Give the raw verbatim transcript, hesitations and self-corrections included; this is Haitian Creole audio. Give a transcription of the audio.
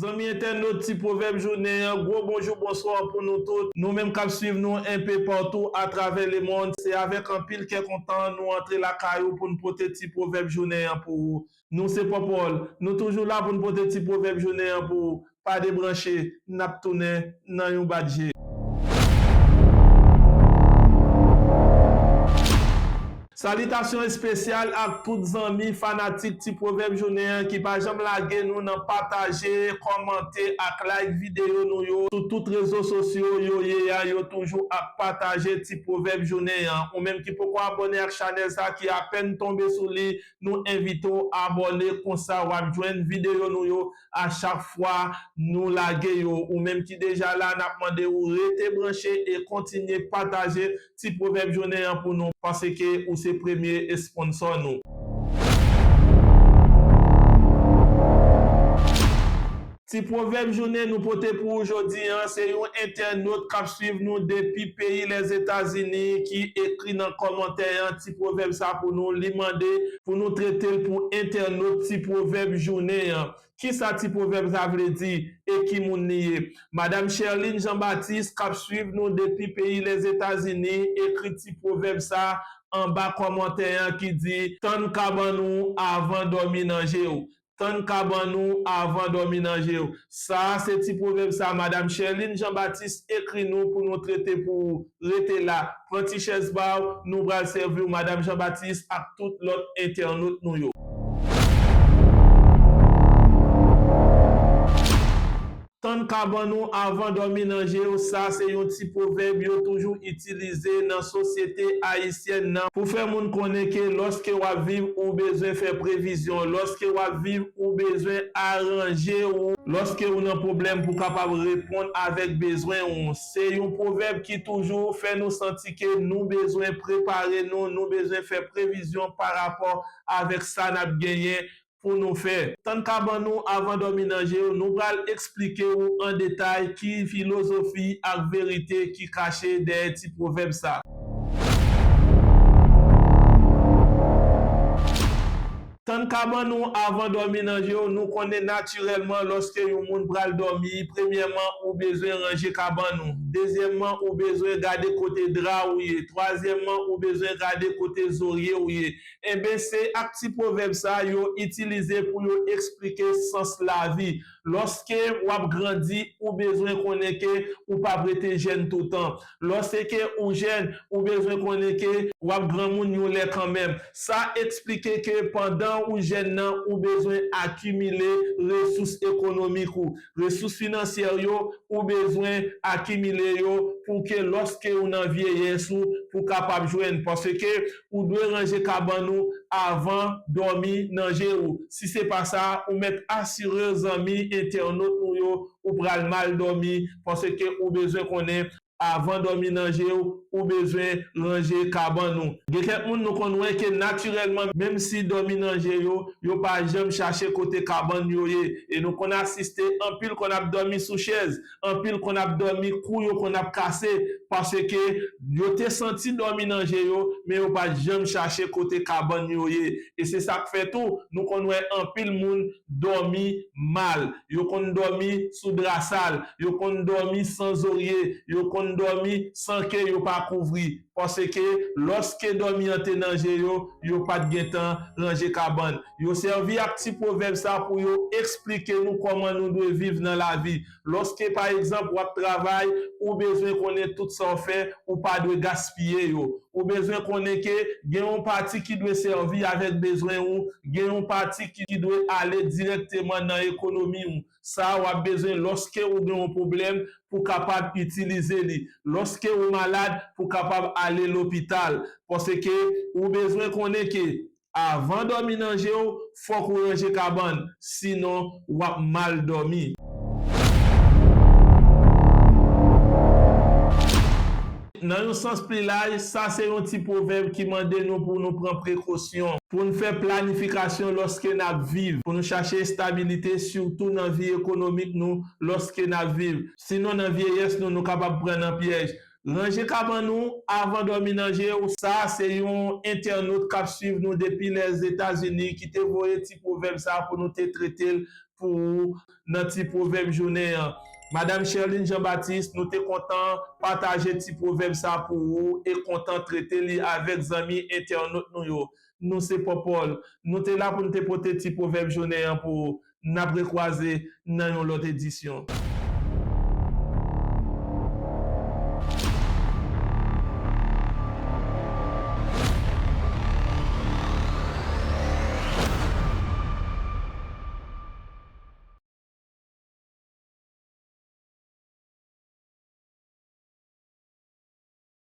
Zanmi entènot, ti pwovèb jounen an, gwo bonjou, bonswa pou nou tout. Nou menm k ap swiv nou enpe patou atravè lemonn, se avèk anpil kè kontan nou antre lakay ou pou n pote ti pwovèb jounen an pou ou. Nou se Pòpòl, nou toujou la pou n pote ti pwovèb jounen an pou ou. Pa debranche, n ap tounen nan yon bat je. Salitasyon espesyal ak tout zanmi fanatik ti pwovèb jounen an ki pa janm lage nou nan pataje, kòmante ak like videyo nou yo sou tout rezo sosyo yo ye a, yo toujou ap pataje ti pwovèb jounen an. Ou menm ki poko abòne ak chanèl sa, ki apèn tonbe sou li, nou envite w abòne, konsa w ap jwenn videyo nou yo a chak fwa nou lage yo. Ou menm ki deja la, n ap mande w rete branche e kontinye pataje ti pwovèb jounen an pou nou, paske ou se premye esponsò nou. Ti pwovèb jounen nou pote pou ou jodi an, se yon entènot k ap swiv nou depi peyi Lèzetazini ki ekri nan kòmantè an ti pwovèb sa pou nou. Li mande pou nou trete l pou entènot ti pwovèb jounen an. Kisa ti pwovèb sa vle di e ki moun li ye? Madam Sherline Jean Baptiste, k ap swiv nou depi peyi Lèzetazini, ekri ti pwovèb sa anba kòmantè an ki di: "Tann kabann ou avan dòmi nan je w." Tann kabann ou avan dòmi nan je w. Sa a se ti pwovèb sa Madam Sherline Jean Baptiste ekri nou pou nou trete pou ou. Rete la, pran ti chèz ba w, nou pral sèvi w, Madam Jean Baptiste ak tout lòt entènot nou yo. Tann kabann ou avan dòmi nan je w, sa se yon ti pwovèb yo toujou itilize nan sosyete ayisyèn nan pou fè moun konnen ke lòske w ap viv, ou bezwen fè previzyon. Lòske w ap viv, ou bezwen aranje w. Lòske w nan pwoblèm, pou w kapab reponn avèk bezwen w. Se yon pwovèb ki toujou fè nou santi ke nou bezwen prepare nou, nou bezwen fè previzyon pa rapò avèk sa n ap genyen pou nou fè. Tann kabann ou avan dòmi nan je w, nou pral eksplike w an detay ki filozofi ak verite ki kache dèyè ti pwovèb sa. Tann kabann ou avan dòmi nan je w, nou konnen natirèlman lòske yon moun pral dòmi, premyèman, ou bezwen ranje kabann ou. Dezyèmman, ou bezwen gade kote dra ou ye. Twazyèmman, ou bezwen gade kote zorye ou ye. Enben, se ak ti pwovèb sa yo itilize pou yo eksplike sans lavi. Lòske w ap grandi, ou bezwen konnen ke ou p ap rete jèn toutan. Lòske ou jèn, ou bezwen konnen ke w ap granmoun yon lè kanmenm. Sa eksplike ke pandan ou jèn nan, ou bezwen akimile resous ekonomik ou. Resous finansyè yo, ou bezwen akimile yo pou ke lòske ou nan vyeyès ou, pou kapab jwenn. Paske ou dwe ranje kabann ou avan dòmi nan je ou. Si se pa sa, ou mèt asire zanmi entènot nou yo, ou pral mal dòmi, paske ou bezwen konnen avan dòmi nan je w, ou bezwen ranje kabann ou. Gen kèk moun nou konn wè ke natirèlman, menm si dòmi nan je yo, yo pa janm chache kote kabann yo ye. E nou konn asiste anpil konn ap dòmi sou chèz, anpil konn ap dòmi, kou yo konn ap kase, paske yo te santi dòmi nan je yo, men yo pa janm chache kote kabann yo ye. E se sa k fè tou, nou konn wè anpil moun dòmi mal. Yo konn dòmi sou dra sal, yo konn dòmi san zorye, yo konn dòmi san ke yo pa kouvri. Paske lòske dòmi an te nan je yo, yo pa t gentan ranje kabann. Yo sèvi ak ti pwovèb sa pou yo eksplike nou kòman nou dwe viv nan lavi. Lòske, pa egzanp, w ap travay, ou bezwen konnen tout sa w fè, ou pa dwe gaspiye yo. Ou bezwen konnen ke gen yon pati ki dwe sèvi avèk bezwen ou, gen yon pati ki dwe ale dirèkteman nan ekonomi ou. Sa a w ap bezwen lòske ou gen yon pwoblèm pou kapab itilize li. Lòske ou malad, pou kapab ale lopital. Paske ou bezwen konnen ke avan dòmi nan je w, fòk ou ranje kabann, sinon w ap mal dòmi. Nan yon sans pli laj, sa se yon ti pwovèb ki mande nou pou nou pran prekosyon, pou n fè planifikasyon lòske n ap viv, pou nou chache estabilite, sitou nan vi ekonomik nou lòske n ap viv. Sinon, nan vyeyès nou, nou kapab pran nan pyèj. Ranje kabann ou avan dòmi nan je w. Sa se yon entènot k ap swiv nou depi Lèzetazini ki te voye ti pwovèb sa pou nou te trete l pou ou nan ti pwovèb jounen an. Madanm Sherline Jean Baptiste, nou te kontan pataje ti pwovèb sa pou ou e kontan trete li avèk zanmi entènot nou yo. Nou se Pòpòl. Nou te la pou n te pote ti pwovèb jounen an pou ou. N ap rekwaze nan yon lòt edisyon.